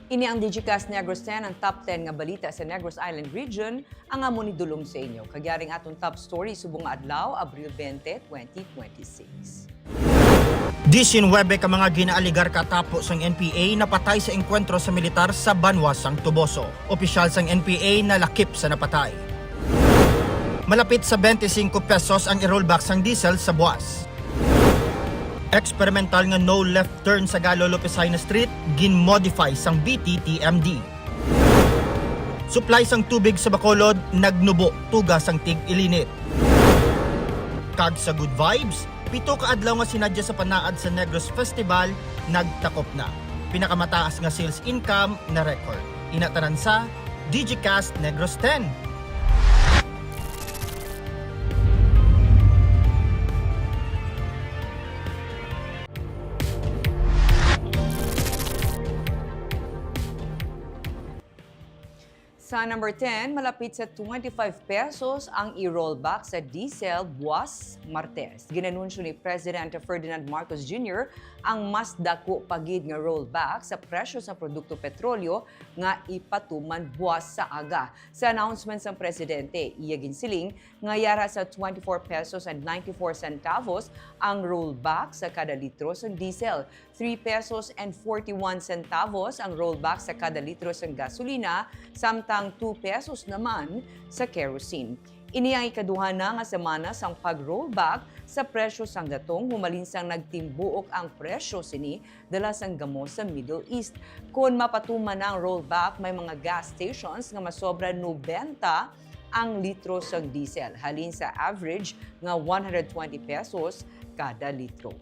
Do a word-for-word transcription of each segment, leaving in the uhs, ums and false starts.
Ini ang Digicast Negros ten, ang top ten nga balita sa Negros Island Region, ang amon idulom sa inyo. Kag yari ang aton top story subong nga adlaw, Abril twenty, twenty twenty-six. Diecinuebe ka mga ginaaligar ka tapo sang N P A napatay sa engkwentro sa militar sa banwa sang Toboso. Opisyal sang N P A nalakip sa napatay. Malapit sa twenty-five pesos ang i-rollback sang diesel sa buwas. Eksperimental nga no left turn sa Galo Lopez Jaena Street, gin-modify sang B T T M D. Supply sang tubig sa Bacolod nagnubo, tuga sang tig-ilinit. Kag sa good vibes, pito ka adlaw nga sinadya sa panaad sa Negros Festival nagtakop na. Pinakamataas nga sales income na record. Ina tanan sa Digicast Negros ten. Sa number ten, malapit sa twenty-five pesos ang i-rollback sa diesel buwas Martes. Ginanunsyo ni President Ferdinand Marcos Junior ang mas dako pa gid nga rollback sa presyo sa produkto petrolyo nga ipatuman buwas sa aga. Sa announcement sang presidente, iya ginsiling nga yara sa twenty-four pesos and ninety-four centavos ang rollback sa kada litro sang diesel, three pesos and forty-one centavos ang rollback sa kada litro sang gasolina, samtang two pesos naman sa kerosene. Ini ang ikaduha na nga semana sang pag-rollback sa presyo sang gatong humalin sang nagtimbuok ang presyo sini dala sang gamo sa Middle East. Kon mapatuman na ang rollback, may mga gas stations nga masobra nobenta ang litro sang diesel, halin sa average nga one hundred twenty pesos kada litro.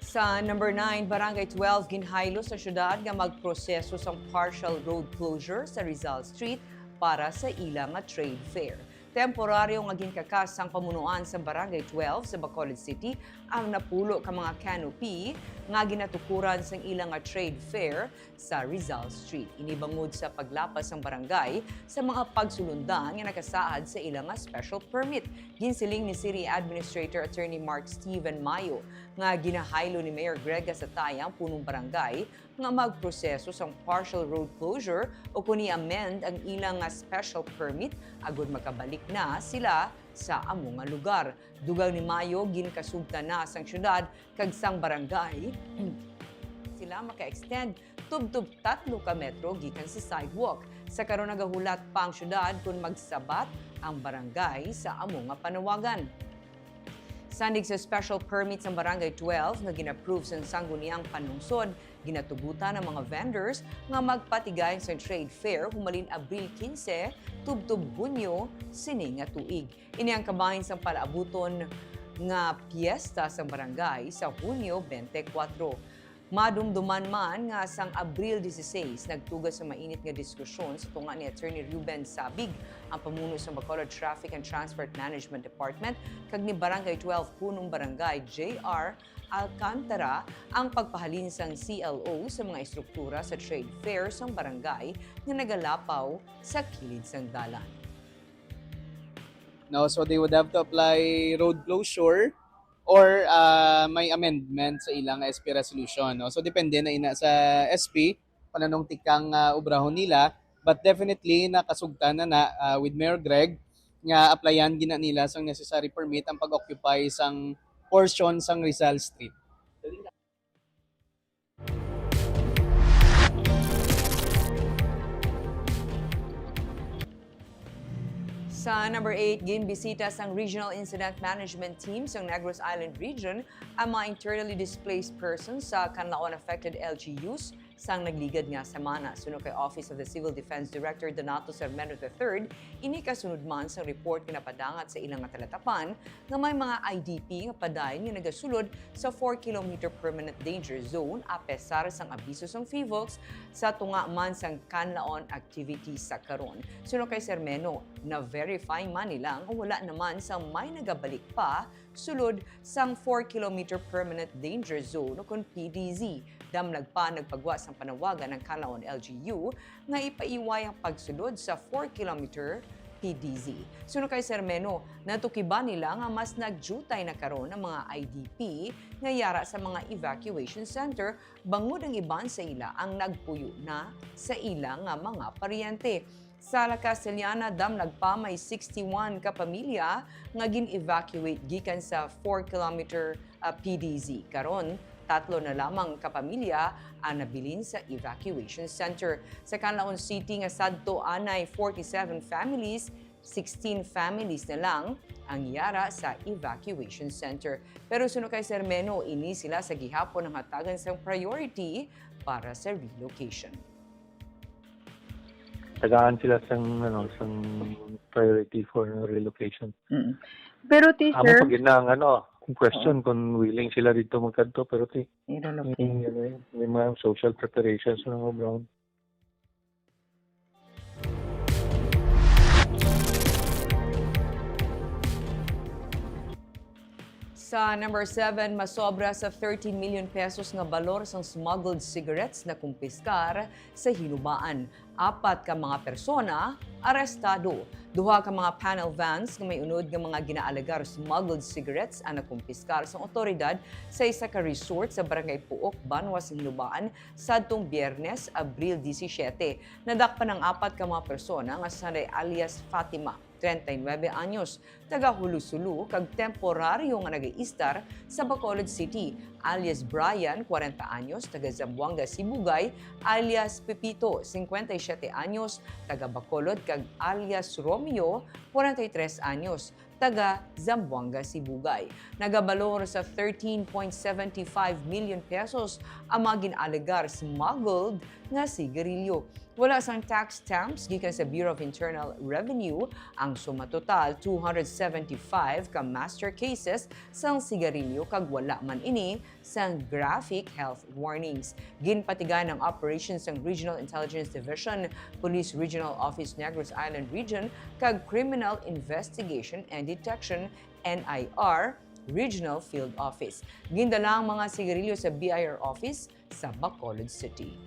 Sa number nine, Barangay twelve ginhaylo sa syudad nga magproseso sang partial road closure sa Rizal Street para sa ila nga trade fair. Temporaryo nga ginkakas sang pamunuan sa Barangay twelve sa Bacolod City ang napulo ka mga canopy nga ginatukuran sang ila nga trade fair sa Rizal Street. Ini bangod sa paglapas sang barangay sa mga pagsulundan nga nakasaad sa ila nga special permit. Ginsiling ni City Administrator Attorney Mark Steven Mayo nga ginahaylo ni Mayor Greg Gasatay ang punong barangay nga magproseso sang partial road closure o kon i-amend ang ila nga special permit agod makabalik na sila sa amo nga lugar. Dugang ni Mayo, ginkasugtan na sang syudad kag sang barangay sila maka-extend tubtob tatlo ka metro gikan sa sidewalk. Sa karon, nagahulat pa ang syudad kon magsabat ang barangay sa amo nga panawagan. Sandig sa special permit sang Barangay twelve nga gin-approve sang Sangguniang Panlungsod, ginatugutan ang mga vendors nga magpatigayon sang trade fair humalin Abril quince tubtob Hunyo sini nga tuig. Ini ang kabahin sang palaabuton nga piyesta sang barangay sa Hunyo twenty-four. Madumduman man nga sang Abril dieciséis nagtuga sa mainit nga diskusyon sa tunga ni Attorney Ruben Sabig, ang pamuno sa Bacolod Traffic and Transport Management Department, kag ni Barangay twelve Punong Barangay J R Alcantara, ang pagpahalin sang C L O sa mga estruktura sa trade fair sang barangay nga nagalapaw sa kilid sang dalan. No, so they would have to apply road closure or, ah, may amendment sa ilang S P resolution, no? So, depende na ina sa S P kung anong tikang, ah, obrahon nila. But definitely, nakasugtan na na, ah, with Mayor Greg nga applyan gina nila sang necessary permit ang pag-occupy sang portion sang Rizal Street. Sa number eight, ginbisita sang Regional Incident Management Team sang Negros Island Region ang mga internally displaced persons sa Canlaon affected L G Us Sang nagligad nga semana, suno kay Office of the Civil Defense Director Donato Sermeno the third, ini kasunod man sang report nga napadangat sa ilang nga talatapan nga may mga I D P nga padayon nga nagasulod sa four kilometer permanent danger zone, apesar sang abiso sang PHIVOLCS sa tunga man sang Canlaon activity sa karon. Suno kay Sermeno, na-verify man nila nga wala naman sang may nagabalik pa sulod sang four kilometer permanent danger zone, o kon P D Z. Damlag pa nagpagwa sang panawagan ang Canlaon L G U nga ipaiway ang pagsulod sa four kilometer P D Z. Suno kay Sermeno, natukiban nila nga mas nagyutay na karon ang mga I D P nga yara sa mga evacuation center, bangod ang iban sa ila ang nagpuyo na sa ila nga mga paryente. Sa La Castellana, damlag pa may sixty-one ka pamilya nga gin-evacuate gikan sa four kilometer, ah, P D Z. Karon, tatlo na lamang ka pamilya ang nabilin sa evacuation center. Sa Canlaon City nga sadto anay forty-seven families, sixteen families na lang ang yara sa evacuation center. Pero suno kay Sermeno, ini sila sa gihapon ang hatagan sang priority para sa relocation. Tagaan sila sang, ano, sang priority for relocation. Mm. Pero ti, Amo sir, pag ina ang, ano, kung question kung willing sila dito magkadto, pero ti, i-relocate. yung, ano, yun, may mga social preparations na mga brown. Sa number seven, masobra sa thirteen million pesos nga balor sang smuggled cigarettes na kumpiskar sa Hinubaan. Apat ka mga persona arestado. Duha ka mga panel vans nga may unod nga mga ginaalegar smuggled cigarettes ang nakumpiskar sang otoridad sa isa ka resort sa Barangay Puok, Banwa sa Hinubaan, sadtong Biyernes, Abril disisiete. Nadakpan ang apat ka mga persona nga sanday alias Fatima, treinta y nueve anyos, taga Hulusulu, kag temporaryo nga nagaistar sa Bacolod City, alias Brian, kwarenta anyos, taga Zamboanga, Sibugay, alias Pepito, cincuenta y siete anyos, taga Bacolod, kag alias Romeo, kwarenta y tres anyos, taga Zamboanga, Sibugay. Nagabalor sa thirteen point seven five million pesos ang mga gin-alegar smuggled nga sigarilyo. Wala sang tax stamps gikan sa Bureau of Internal Revenue ang sumatotal two hundred seventy-five ka master cases sang sigarilyo, kag wala man ini sang graphic health warnings. Ginpatigayon ang operation sang Regional Intelligence Division, Police Regional Office Negros Island Region, kag Criminal Investigation and Detection, N I R, Regional Field Office. Gindala ang mga sigarilyo sa B I R office sa Bacolod City.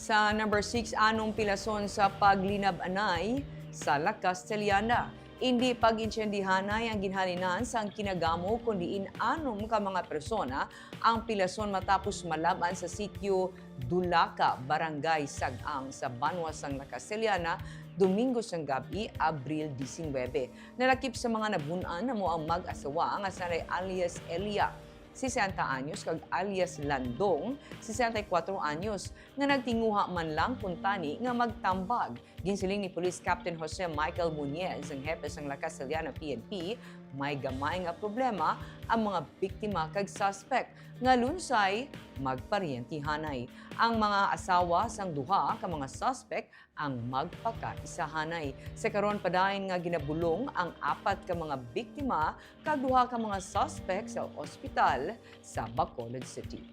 Sa number six, anom pilason sa paglinab-anay sa La Castellana. Indi pag-intiendihanay ang ginhalinan sang kinagamo, kun diin anom ka mga persona ang pilason matapos malab-an sa sitio Dulaca, Barangay Sag-ang, sa banwa sang La Castellana, Domingo sang gab-i, Abril disinwebe. Nalakip sa mga nabun-an amo ang mag-asawa nga sanay alias Elia, sesenta anyos, kag alias Landong, sesenta y kuatro anyos, nga nagtinguha man lang kuntani nga magtambag. Ginsiling ni Police Captain Jose Michael Muñez, ang hepe sang La Castellana P N P, may gamay nga problema ang mga biktima kag suspek nga lunsay magparyentihanay. Ang mga asawa sang duha ka mga suspek ang magpakaisahanay. Sa karon, padayon nga ginabulong ang apat ka mga biktima kag duha ka mga suspek sa ospital sa Bacolod City.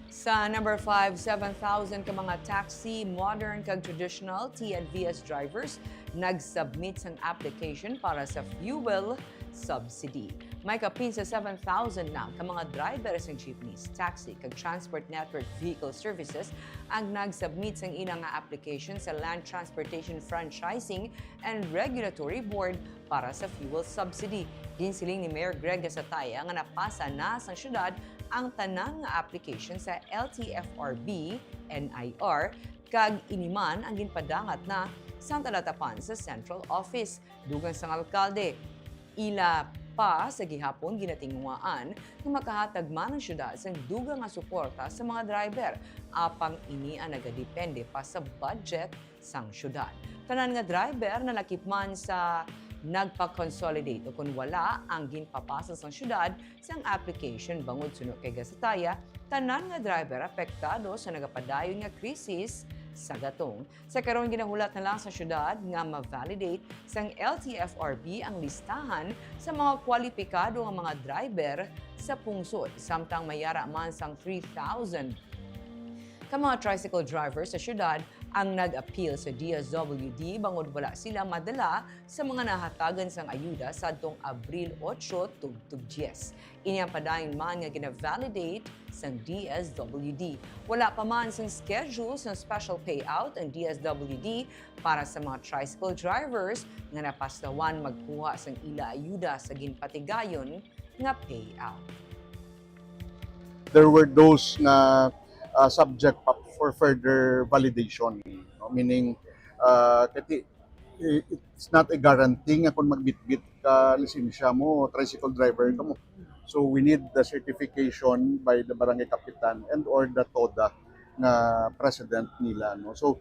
Sa number five, seven thousand ka mga taxi, modern kag traditional, T N V S drivers nag-submit sang application para sa fuel subsidy. May kapin sa seven thousand na ka mga driver sang jeepneys, taxi, kag Transport Network Vehicle Services ang nag-submit sang ila nga application sa Land Transportation Franchising and Regulatory Board para sa fuel subsidy. Ginsiling ni Mayor Greg Gasataya nga napasa na sang syudad ang tanan nga application sa L T F R B, N I R, kag ini man ang ginpadangat na sang talatapan sa Central Office. Dugang sang alkalde, ila pa sa gihapon ginatinguhaan nga makahatag man ang syudad sang dugang nga suporta sa mga driver, apang ini ang nagadepende pa sa budget sang syudad. Tanan nga driver nalakip man sa nagpa-consolidate o kon wala ang ginpapasa sang syudad sang application bangod suno kay gasataya, tanan nga driver apektado sa nagapadayon nga krisis sa gatong. Sa karon, ginahulat na lang sa syudad nga ma-validate sang L T F R B ang listahan sa mga kwalipikado nga mga driver sa pungsod, samtang may ara man sang three thousand ka mga tricycle driver sa syudad ang nag-apil sa D S W D bangod wala sila madala sa mga nahatagan sang ayuda sadtong Abril otso tubtob dyes. Ini ang padayon man nga gina-validate sang D S W D. Wala pa man sang schedule sang special payout ang D S W D para sa mga tricycle drivers nga napaslawan magkuha sang ila ayuda sa ginpatigayon nga payout. There were those nga uh, subject pa for further validation, no? Meaning, uh, kati, i- it's not a guarantee nga kung magbitbit ka lisensya mo, tricycle driver ka mo. So we need the certification by the barangay kapitan and or the TODA nga president nila, no? So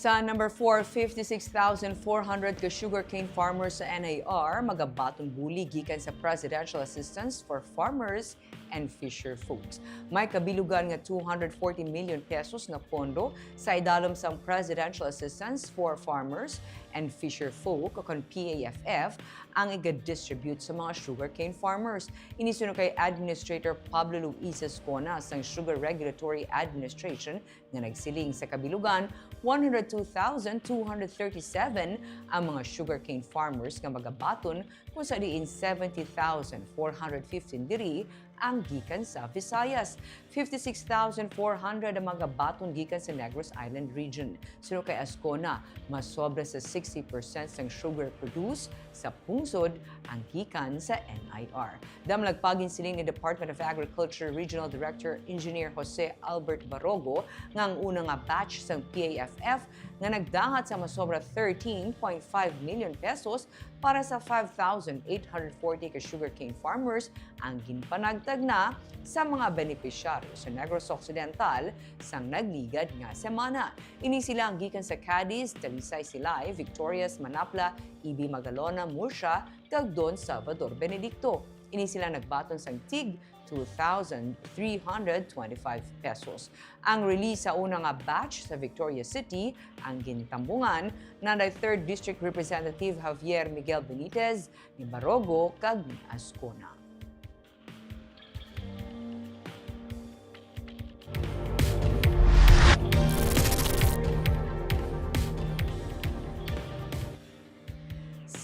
Sa number four, fifty-six thousand four hundred ka sugarcane farmers sa N I R magabaton bulig gikan sa Presidential Assistance for Farmers and Fisher Folks. May kabilugan nga two hundred forty million pesos nga pondo sa idalom sang Presidential Assistance for Farmers and Fisher Folk o kon P A F F ang iga-distribute sa mga sugarcane farmers. Ini suno kay Administrator Pablo Luis Escona sang Sugar Regulatory Administration nga nagsiling sa kabilugan, one hundred two thousand two hundred thirty-seven ang mga sugarcane farmers nga magabaton, kung sa diin seventy thousand four hundred fifteen diri ang gikan sa Visayas. Fifty-six thousand four hundred ang magabaton gikan sa Negros Island Region. Suno kay Escona, mas sobra sa sixty percent sang sugar produce sa pungsod ang gikan sa N I R. Damlag pa, ginsiling ni Department of Agriculture Regional Director Engineer Jose Albert Barogo nga ang una nga batch sang P A F F nga nagdahat sa masobra thirteen point five million pesos para sa five thousand eight hundred forty ka sugarcane farmers ang ginpanagtag na sa mga benepisyaryo sa Negros Occidental sang nagligad nga semana. Ini sila ang gikan sa Cadiz, Talisay, Silay, Victorias, Manapla, Ibi, Magalona, Murcia, kag Don Salvador Benedicto. Ini sila nagbaton sang tig two thousand three hundred twenty-five pesos. Ang release sa una nga batch sa Victoria City ang gintambungan na ni Third District Representative Javier Miguel Benitez, ni Barogo, kag ni Ascona.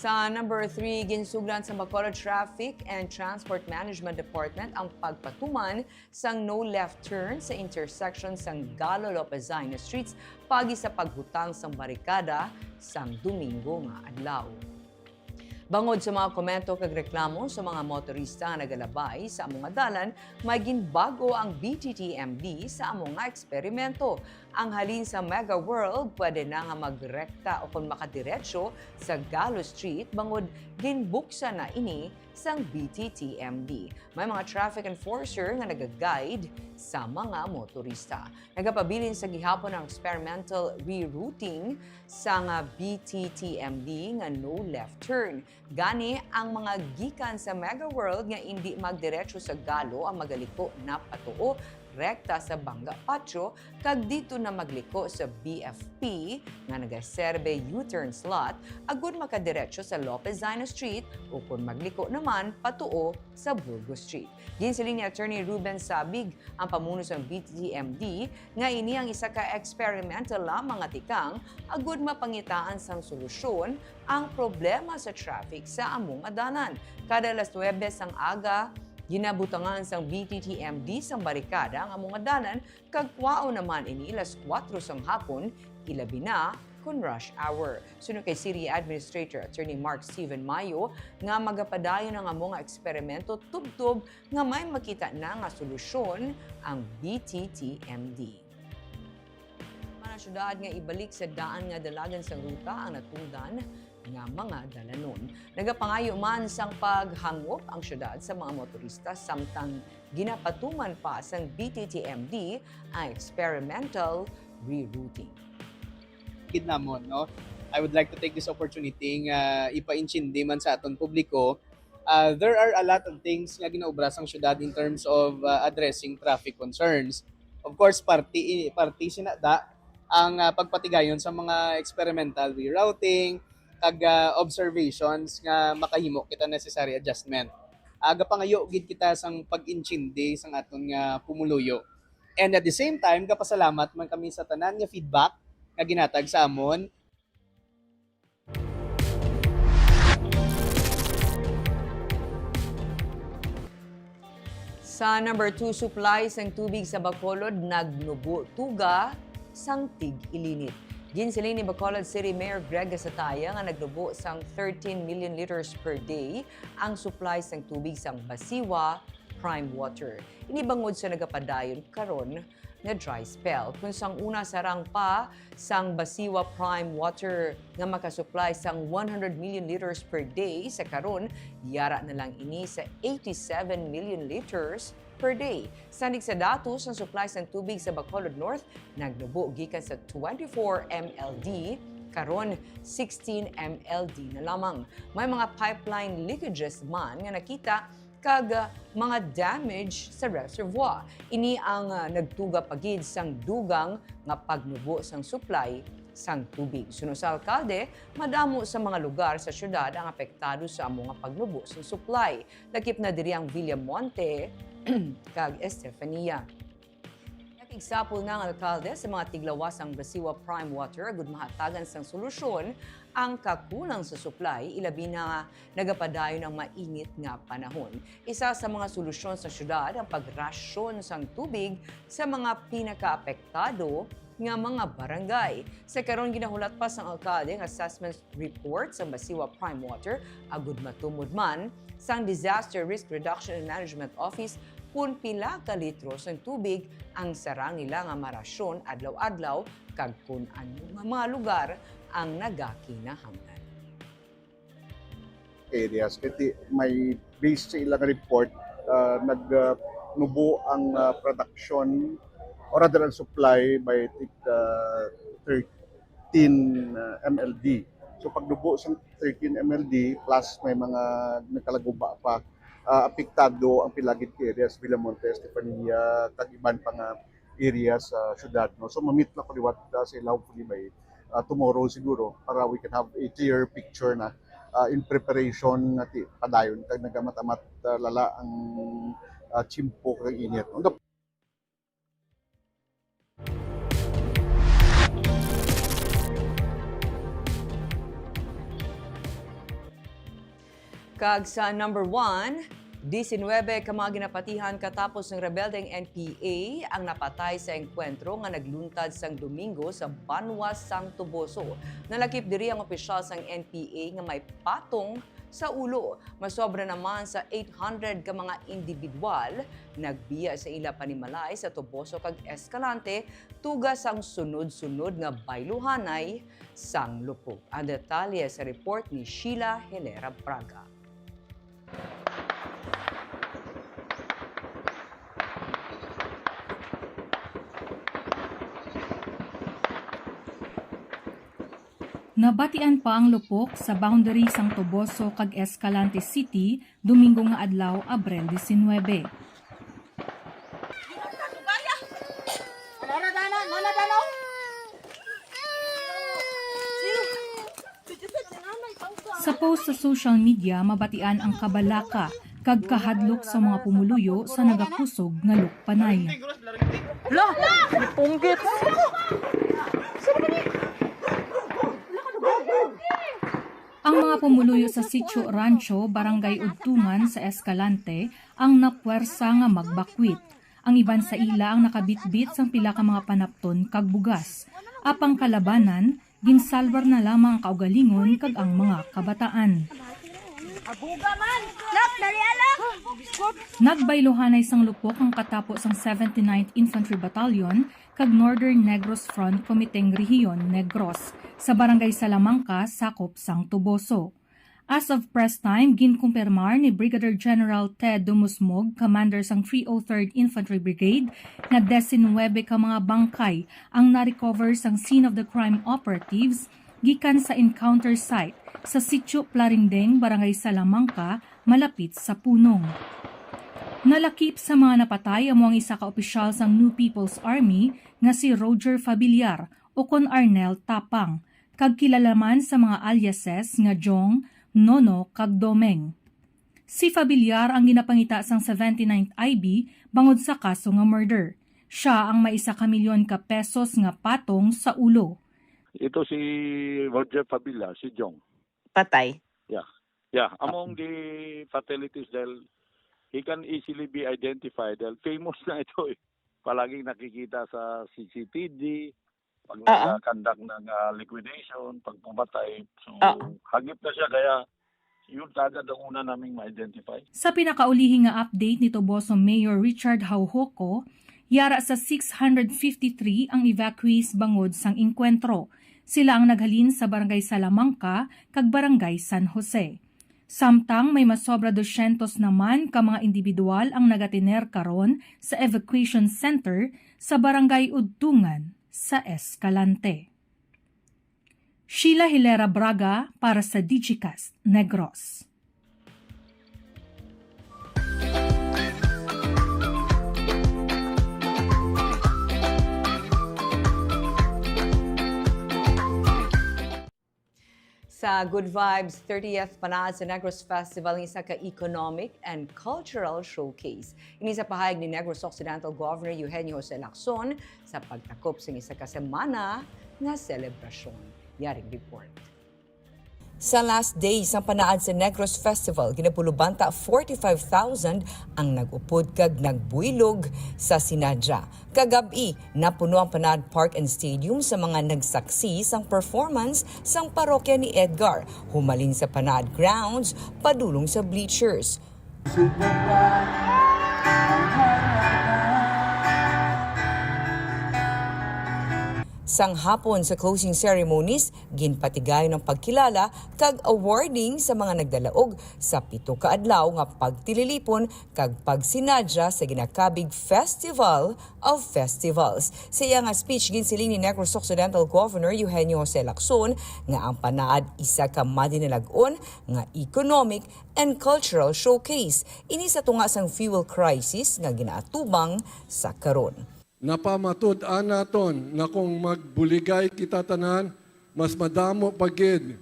Sa number three, ginsugdan sa Bacolod Traffic and Transport Management Department ang pagpatuman sang no left turn sa intersection sang Galo Lopez Jaena Streets paagi sa pagbutang sang barikada sang Domingo nga adlaw. Bangod sa mga komento kag reklamo sa mga motorista nga nagalabay sa amo nga dalan, may ginbag-o ang B T T M D sa amo nga eksperimento. Ang halin sa Mega World, pwede na nga magrekta o kon makadiretso sa Galo Street bangod ginbuksan na ini sang B T T M D. May mga traffic enforcer nga naga-guide sa mga motorista. Nagapabilin sa gihapon ang experimental rerouting sang B T T M D nga no left turn. Gani, ang mga gikan sa Mega World nga indi magdiretso sa Galo ang magaliko na patuo rekta sa Banga Patio, kag didto na magliko sa B F P nga nagaserbe U-turn slot agud makadiretso sa Lopez Jaena Street, ukon magliko naman patuo sa Burgos Street. Ginsiling ni Attorney Ruben Sabig, ang pamuno sang B T T M D, nga ini ang isa ka eksperimental lamang nga tikang agud mapangitaan sang solusyon ang problema sa traffic sa amo nga dalan. Kada alas nuwebe sang aga, ginabutangan sang B T T M D sang barikada ang amo nga dalan, kag kwaon naman ini alas kuwatro sang hapon, ilabi na kon rush hour. Suno kay City Administrator Attorney Mark Steven Mayo nga magapadayon ang amo nga eksperimento tubtob nga may makita na nga solusyon ang B T T M D. Syudad nga ibalik sa daan nga dalagan sang ruta ang natungdan nga mga dalanon. Nagapangayo man sang paghangop ang syudad sa mga motorista samtang ginapatuman pa sang B T T M D ang experimental rerouting. Gid namon, no? I would like to take this opportunity nga ipaintindi man sa aton publiko, uh, there are a lot of things nga ginaobra sang syudad in terms of uh, addressing traffic concerns. Of course, party party sina da ang uh, pagpatigayon sa mga experimental rerouting kag uh, observations nga makahimo kita necessary adjustment. Aga pangayo gid kita sang pag-intindi sang aton nga pumuluyo. And at the same time, gapasalamat man kami sa tanan nga feedback nga ginatag sa amon. Sa number two, supply sang tubig sa Bacolod nagnubo tuga sang tig-ilinit. Ginsiling ni Bacolod City Mayor Greg Gasataya nga nagnubo sang thirteen million liters per day ang supply sang tubig sang Basiwa Prime Water. Ini bangod sa nagapadayon karon nga dry spell. Kung sang una sarang pa sang Basiwa Prime Water nga makasupply sang one hundred million liters per day, sa karon yara na lang ini sa eighty-seven million liters per day. Sanig sa datos, ang supply sang tubig sa Bacolod North nagnubo gikan sa twenty-four M L D, karon sixteen M L D na lamang. May mga pipeline leakages man nga nakita kag mga damage sa reservoir. Ini ang ah, nagtuga pa gid sang dugang nga pagnubo sang supply sang tubig. Suno sa alkalde, madamo sa mga lugar sa syudad ang apektado sa amo nga pagnubo sang supply. Lakip na diri ang Villamonte kag Estefania. Nakigsapol na ang alkalde sa mga tiglawas sang Basiwa Prime Water agud mahatagan sang solusyon ang kakulang sa supply, ilabi na nga nagapadayon ang mainit nga panahon. Isa sa mga solusyon sa syudad ang pagrasyon sang tubig sa mga pinakaapektado nga mga barangay. Sa karon, ginahulat pa sang alkalde ang assessment report sa Basiwa Prime Water agud matumod man sang Disaster Risk Reduction and Management Office kon pila ka litro sang tubig ang sarang nila nga marasyon adlaw-adlaw kag kon ano nga mga lugar ang nagakinahanglan. Areas kay may based sa ilang report, uh, nag uh, nubo ang uh, production or rather ang supply by uh, thirteen uh, M L D. So pagnubo sa thirteen M L D plus may mga nagkalaguba pa, uh, apektado ang pila gid ka areas, Villamonte, Estefania, kag iban pa nga area sa syudad, no? So mamit na ko liwat uh, sa ila hopefully by uh, tomorrow siguro para we can have a clear picture na uh, in preparation nga ti padayon kag nagamat-amat uh, lala ang uh, tiyempo kag init. Kag sa number one, disinwebe ka mga ginapatihan katapos ng rebeldeng N P A ang napatay sa engkwentro nga nagluntad sang Domingo sa Banwa sang Toboso. Nalakip diri ang opisyal sang N P A nga may patong sa ulo. Masobra naman sa eight hundred ka mga individual nagbiya sa ila panimalay sa Toboso kag Escalante tuga sang sunod-sunod nga bayluhanay sang lupok. Ang detalye sa report ni Sheila Helera Braga. Nabatian pa ang lupok sa boundary sang Toboso kag Escalante City, Domingo nga adlaw, Abril disinwebe. Sa post sa social media, mabatian ang kabalaka kag kahadlok sa mga pumuluyo sa nagakusog nga lukpanay. Lo! Punggit! Ang mga pumuluyo sa Sitio Rancho, Barangay Udtungan sa Escalante, ang napuwersa nga magbakwit. Ang iban sa ila ang nakabitbit sang pila ka mga panapton kag bugas. Apang kalabanan, ginsalbar na lamang ang kaugalingon kag ang mga kabataan. Abuga man! Nak, dali ala! Nagbayluhanay sang lupok ang katapo sang seventy-ninth Infantry Battalion kag Northern Negros Front Committee Rehiyon Negros sa Barangay Salamanca, sakop sang Toboso. As of press time, ginkumpirmar ni Brigadier General Ted Dumusmog, commander sang three oh third Infantry Brigade, nga disinwebe ka mga bangkay ang na-recover sang scene of the crime operatives gikan sa encounter site sa Sitio Plarindeng, Barangay Salamanca, malapit sa Punong. Nalakip sa mga napatay amo ang isa ka opisyal sang New People's Army nga si Roger Fabiliar, ukon Arnel Tapang, kag kilala man sa mga aliases nga Jong, Nono, kag Domeng. Si Fabiliar ang ginapangita sang seventy-ninth I B bangod sa kaso nga murder. Sia ang may isa ka milyon ka pesos nga patong sa ulo. Ito si Roger Fabiliar, si Jong. Patay. Yeah. Yeah, among the fatalities dahil he can easily be identified dahil famous na ito eh. Palaging nakikita sa C C T V, pag Oo. nag-conduct ng ah, liquidation, pag pumatay. So, Oo. hagip na siya kaya yun kagad ang una naming ma-identify. Sa pinakaulihi nga update ni Toboso Mayor Richard Haujoco, yara sa six hundred fifty-three ang evacuees bangod sang engkwentro. Sila ang naghalin sa Barangay Salamanca kag Barangay San Jose. Samtang may masobra dosyentos naman ka mga individual ang nagatiner karon sa evacuation center sa Barangay Udtungan sa Escalante. Sheila Hilera Braga para sa Digicast Negros. Sa Good Vibes thirtieth Panaad sa Negros Festival, ang isa ka economic and cultural showcase. Ini sa pahayag ni Negros Occidental Governor Eugenio Jose Lacson sa pagtakop sa isa ka semana nga selebrasyon. Yaring report. Sa last day sang Panaad sa Negros Festival, ginapulubanta forty-five thousand ang nag-upod kag nagbuylog sa Sinadra. Kagab-i, napuno ang Panaad Park and Stadium sa mga nagsaksi sang performance sang parokya ni Edgar, humalin sa Panaad Grounds padulong sa bleachers. Sang hapon sa closing ceremonies, ginpatigayon ang pagkilala kag awarding sa mga nagdalaog sa pito ka adlaw nga pagtililipon kag pagsinadya sa ginakabig Festival of Festivals. Sa iya nga speech, ginsiling ni Negros Occidental Governor Eugenio Jose Lacson nga ang Panaad isa ka madinalag-on nga economic and cultural showcase. Ini sa tunga sang fuel crisis nga ginaatubang sa karon. Napamatud-an naton nga kon magbuligay kita tanan, mas madamo pa gid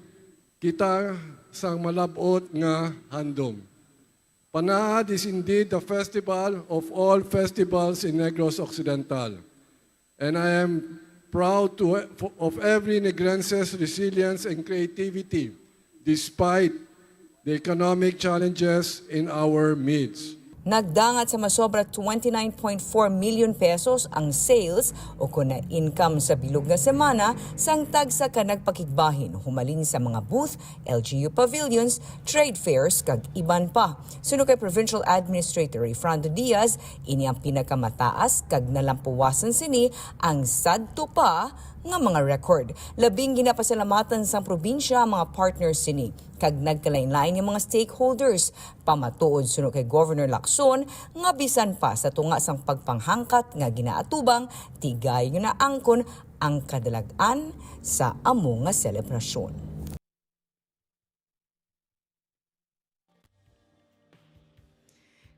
kita sang malab-ot nga handom. Panaad is indeed the festival of all festivals in Negros Occidental, and I am proud to, of every Negrense's resilience and creativity despite the economic challenges in our midst. Nagdangat sa masobra twenty-nine point four million pesos ang sales o kon na income sa bilog nga semana sang tagsa ka nagpakigbahin humalin sa mga booth, L G U pavilions, trade fairs, kag iban pa. Suno kay Provincial Administrator Rayfrando Diaz, ini ang pinakamataas kag nalampuwasan sini ang sadto pa nga mga record. Labing ginapasalamatan sang probinsya ang mga partners sini kag nagkalainlain nga mga stakeholders. Pamatuod suno kay Governor Lacson nga bisan pa sa tunga sang pagpanghangkat nga ginaatubang, tigayon nga naangkon ang kadalag-an sa amo nga selebrasyon.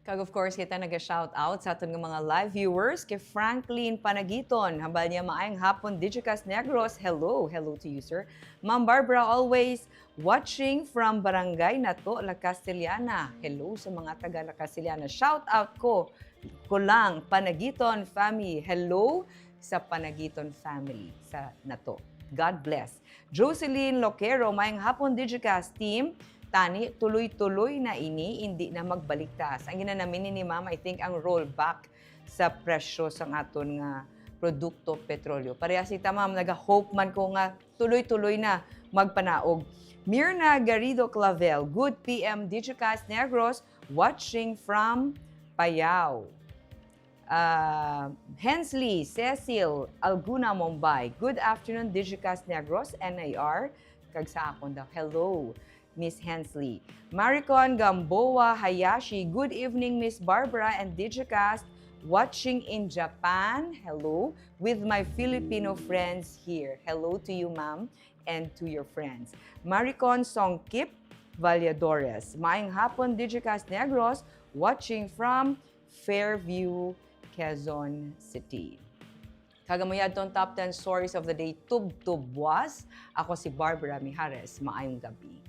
Kag of course, kita naga-shout out sa aton nga mga live viewers, kay Franklin Panagiton. Hambal niya, "Maayong hapon, Digicast Negros." Hello, hello to you, sir. Ma'am Barbara, always watching from Barangay Nato, La Castellana. Hello sa mga taga La Castellana. Shout out ko, ko lang, Panagiton family. Hello sa Panagiton family sa Nato. God bless. Jocelyn Loquero, "Maayong hapon, Digicast team. Tani, tuloy-tuloy na ini, indi na magbalik taas." Ang ginanamini ni Ma'am, I think, ang rollback sa presyo sang aton nga produkto, petrolyo. Parehas kita, Ma'am, naga-hope man ko nga tuloy-tuloy na magpanaog. Mirna Garrido Clavel, "Good P M Digicast Negros, watching from Payao. Uh, Hensley Cecil Alguna Mumbai. Good afternoon, Digicast Negros, N I R. Kag sa akon daw. Hello, Miss Hensley. Maricon Gamboa Hayashi. Good evening, Miss Barbara and Digicast. Watching in Japan. Hello. With my Filipino friends here. Hello to you, ma'am, and to your friends. Maricon Songkip Valladores. Maayong hapon, Digicast Negros. Watching from Fairview, Quezon City. Kag amo yadton top ten stories of the day, tubtob buas. Ako si Barbara Mijares. Maayong gabi.